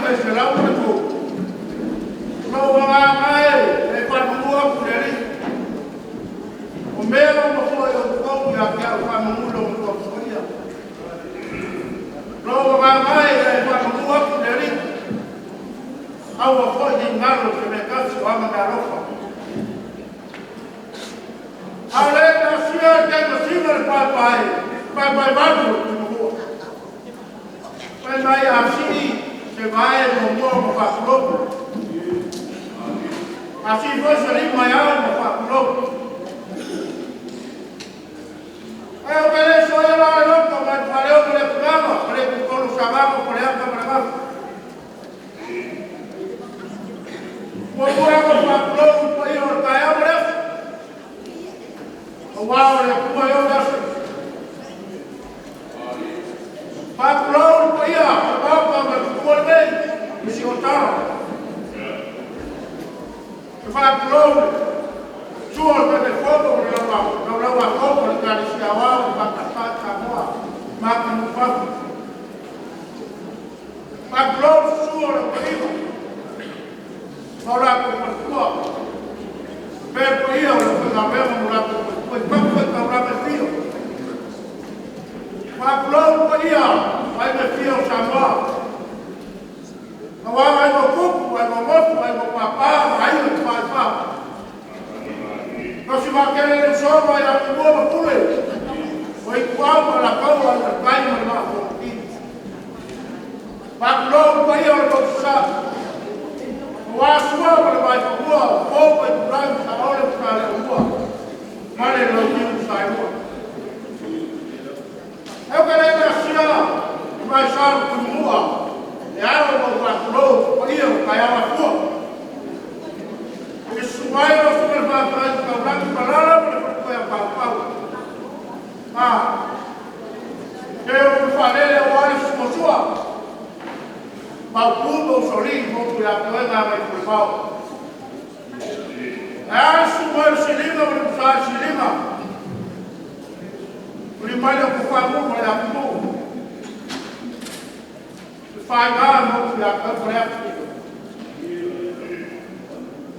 mai 103. Lou agaga e, e faamanu aku i le Alii, o mea uma foi o outou ia te au faamanu i lona Tuasi Paia. Lou agaga e, e faamanu atu i le Alii, aua foi ne i galo se mea tasi o ana meaalofa. A o le asia i tai masina le paepae, paepae valu o le Tuimanua. Fai mai a sii se vae muamua ma faatulou. A sii foi se lima e ao ma faatulou. Ae o te le soia la le loto mai le faaleo ma le atugaga ma le itutolu o Sagaga, o Faleata ma le Gafa. Muamua ona faatulou i paia o le taeao ma le aso, aua o le Atua e ou le aso. Faatulou le paia o le Maota ma le tupua lenei i si'otara. E faatulou le sua o le Taitaifono ma le laulau-a-fono a le Ekalesia Aoao EFKS i Samoa ma atunuu i fafo. Faatulou le susu o le Autoeaina ma o latou faletua, faapea le paia o le aufaigaluega ma o latou faletua i fatafaitaulaga e fia. Faatulou le paia o aiga e fia o Samoa, aua Aiga o Tupu, Aiga o Nofo, Aiga o Papa ma Aiga Tafaifa. Tausivaatele e le Usoga ia Tumua ma Pule, o Ituau ma Alataua, Aiga i le Tai ma le Vaa o Fonoti. Faatulou le paia o le Motu i Sasae, aua Sua ma le Vaifanua, Fofo ma Aitulagi, Saole ma Saleaaumua ma le Launiu na Saelua. Ae ou te le taatia i maesa o le Tuimanua e ao ona ou faatulou i paia o taeao afua. I le susu mai o lau Susuga i le Faafeagaiga Taulagi Malala ma le faletua ia Paupau. Se o upu faalele aua le susu o Sua, Maopu ma Usoalii, motu ia te oe Gagaifulemao. Ae a le susu mai o le Siliga ma le usa i le Siliga, tuli mai le Autofaamua ma le Atunuu, le faiga motu ia te oe Faleata.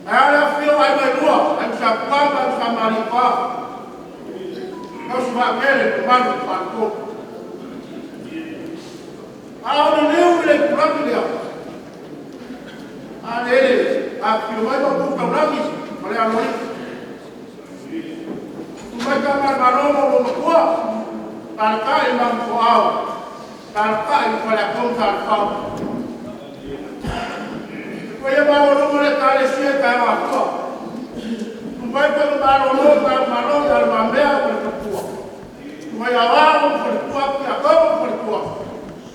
Ae a le afifio o Aiga e Lua, Aiga Sa Tuala ma Aiga Sa Malietoa, Tausivaatele e le mamalu i le Faletolu. A o liliu i le itulagi lea, a lele afifio mai Maopu Taulagi ma le Aloalii, Tutu mai Tama a le Malo ma lou Matua, alaalatai le Manufoaao, alaalatai le Faleato ma Salefao. Le paia maualuga o le Ekalesia i taeao afoa, tutu mai Tafamalolo i Malo ia Le Mamea ma le faletua, tutu mai Aoao ma faletua, Tiakono ma faletua,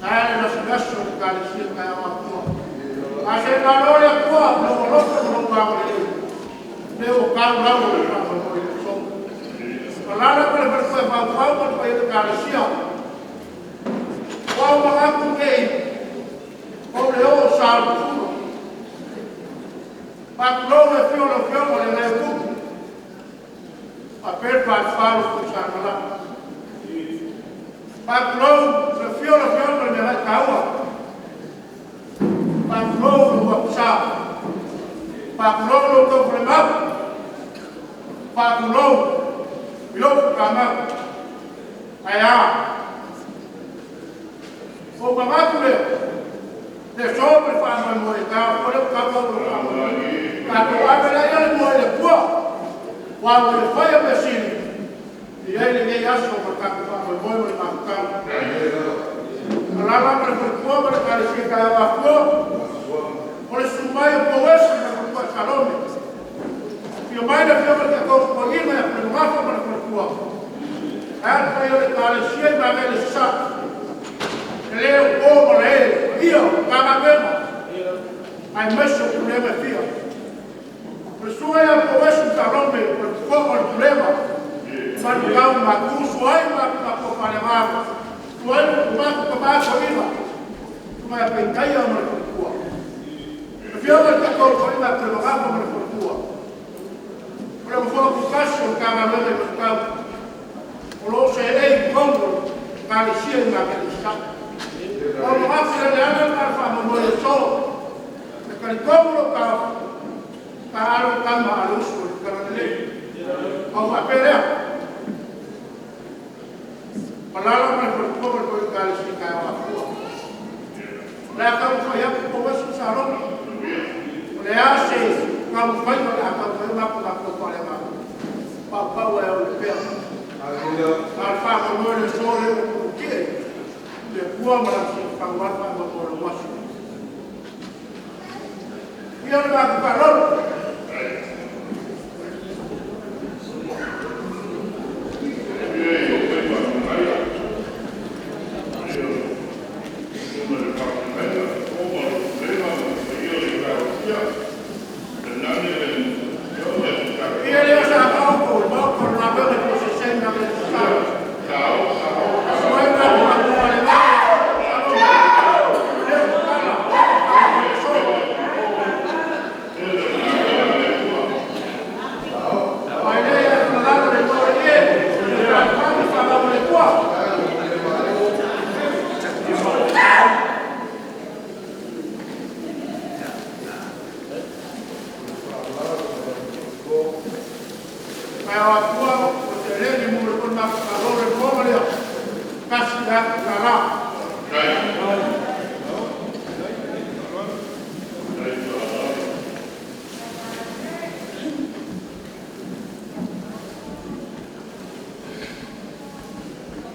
ae a le gasegase o le Ekalesia i taeao afoa. A se malo le Atua i lou alofa ma lou agalelei, lea ua tau lau o le faamoemoe i le aso. Alaala ma le faletua e Faufau ma le paia o le Ekalesia. Ua ou manatu nei o le oo sa o le tula. Faatulou le afio o lau Afioga i le Aleotutu faapea le falefa o le Tuisamala. Faatulou le afio o lau Afioga i le Meagaitaua. Faatulou lou atusa. Faatulou lo outou falemau. Faatulou i lou futaga. Ae a, ua ou manatu lea, le aso ma le faamoemoe e taoto lea ua tau lau o le faamoemoe. Tatou ave lea i le mua i le Atua, aua ua ia faia mea sili, e i ai lenei aso ma le tatou faamoemoe ma le mafutaga. Alaala ma le faletua ma le Ekalesia i taeao afoa, o le susu mai o Pouesi ma le faletua ia Salome. Afio mai le afioga i le Tiakono Toeaina ia Pulemagafa ma le faletua. Ae a le paia o le Ekalesia i Magele Sasae. E le o po ma le paia o Matagaluega aemaise o pulega e fia. O le susuga ia Pouesi ma Salome o le fofoga o le pulega, Manukau ma Matu, Suai ma Matua Faaleagaga, Tuai ma Tama Toeaina, Susuga ia Peitaia ma le faletua. Afioga i le Tiakono Toeaina ia Pulemagafa ma le faletua. O le nofoa tutasi o le Matagaluega i Manukau, o lo o seei i totonu o le Ekalesia i Magele Sasae. O manatu i le ala le faamoemoe i le aso. Talitonu lou taofi, taalo le tama a o le uso i le Talalelei. Ona ou faapea lea, o alaala ma le faletua ma le tou Ekalesia i taeao afoa. O le a taumafai atu Pouesi ma Salome, o le a se taumafaiga o le a taumafai ai matou tatou faaleagaga, paupau ae oe pea. A o le faamoemoe o le aso lea ua tuutie le Atua ma Lana silafagu aua le faamoemoe o lou aso. Ia o le matou faaaloalo. Ia lea sa taoto i le Maota o le galuega i toeseseina ma aso ai matou tatou faaleagaga Salome, lea ua tatala o le aso. Ailei atu i lalo le igoa o le Ie, le Fealofani le Fanau a le Atua. Taeao afoa ua seleni e momoli atu ai le matou faamalo. O le fofoga lea, $1,000.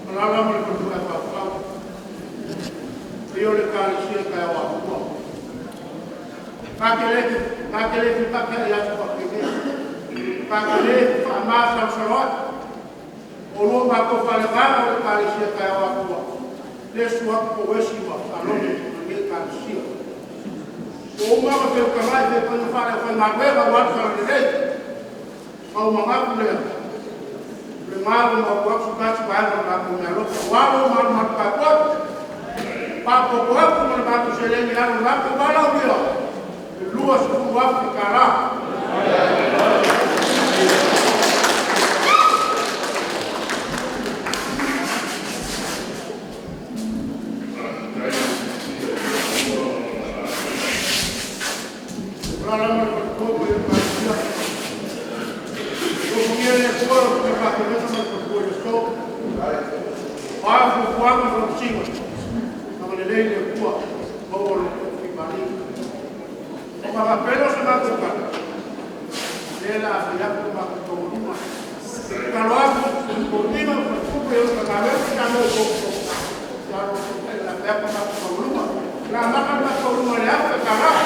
Alaala ma le faletua ia Paopao, afio le Ekalesia i taeao afoa. Ta te le fetata'i i aso faapenei, ta te le faamasalosaloa'i. Oulua ma matou faaleagaga o le Ekalesia i taeao afoa, lea e susu atu Pouesi ma Salome o lenei Ekalesia. Ua uma ona feutagai i feutagaiga faale-aufaigaluega aua le Talalelei, ona ou manatu lea, o lena ua maua atu se tasi vaega o le matou meaalofa aua lou malumalu tapuai, faaopoopo atu ma le matou seleni i lalo o le matou valaaulia, e $20,000. Alaala ma le faletua ma le paia o le Ekalesia. Alofagia e le Atua lau Susuga i le Faafeagaiga ma le faletua i le aso. O a fuafuaga ma tausiga, agalelei le Atua maua lo outou fiamalie. Ona faapea lea o se matou tala, o lea o le a fai atu le matou taualuga. E tatalo atu i toeaiina ma faletupu o le Matagaluega o le a fai atu le matou taualuga. O le a amata le matou taualuga i le $1,000.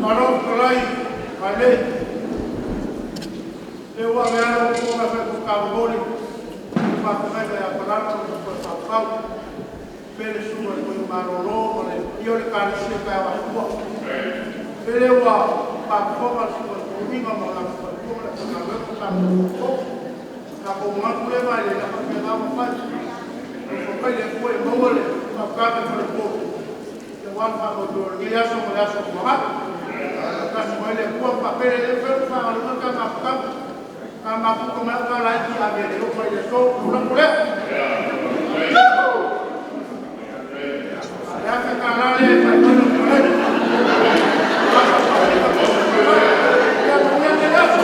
Malo fetalai Mailei lea ua avea lau ma fai momoli faafeagaiga ia Palala ma Tapafaufau faapea le susuga i le Tuiamalolo ma le paia o le Ekalesia i taeao afoa. Lele ua faafofoga le susuga i le toeaina ma lana faletua ma le aufaigaluega ma tatou faafofoga. Tatou manatu lea Mailei o le a faapena ona fai. Alofa mai le Atua ia maua le faautaga i faleupolu aua le faamoemoe o lenei aso ma le aso lumanai. Faatasi mai le Atua ma faapea, e le mafai ona faagaloina le ta mafutaga. Ta mafuta mai lava o ta laiti, a le oo mai i le aso ona ou lafo lea. A o le $1,000 lea e fai ai lau fetalaiga. Ia manuia lenei aso.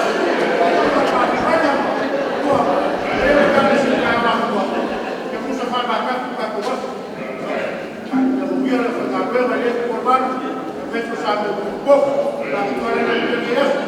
Le Ekalesia i taeao afoa, ia tusa faamatatu le tatou aso. Ia manuia le aufaigaluega i lea itu o le malu aemaise o Samoa ua i totonu. Faamanuia le Atua i lenei aso.